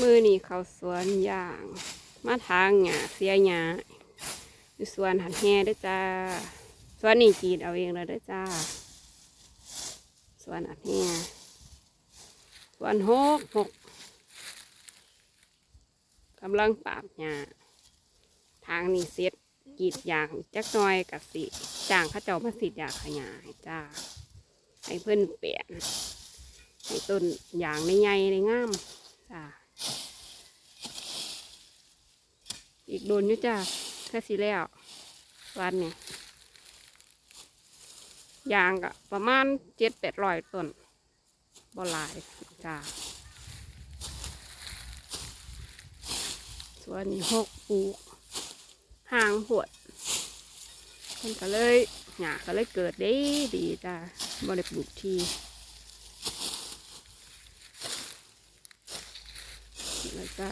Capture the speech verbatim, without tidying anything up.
มื้อนี้เข้าสวนยาง มาถางหญ้าเสียหญ้า อยู่สวนหัดแห่เด้อจ้า สวนนี้กรีดเอาเองเลยเด้อจ้า สวนหัดแห่ สวนหกหก กำลังปาดหญ้า ถางนี่เสร็จ กรีดยางอีกจักหน่อยกะสิจ้างเขาเจ้ามาฉีดยาฆ่าหญ้าให้จ้า ให้เพิ่นแปลน ให้ต้นยางได้ใหญ่ได้งามจ้า อีกโดนอยู่จ้า แค่สิแล้ว วันนี้ ยางก็ประมาณเจ็ดแปดร้อยต้น บ่หลายจ้า สวนนี้หกปลูก ห่างโพด มันก็เลย หญ้าก็เลยเกิดได้ดีจ้า บ่ได้ปลูกที่ แล้วจ้า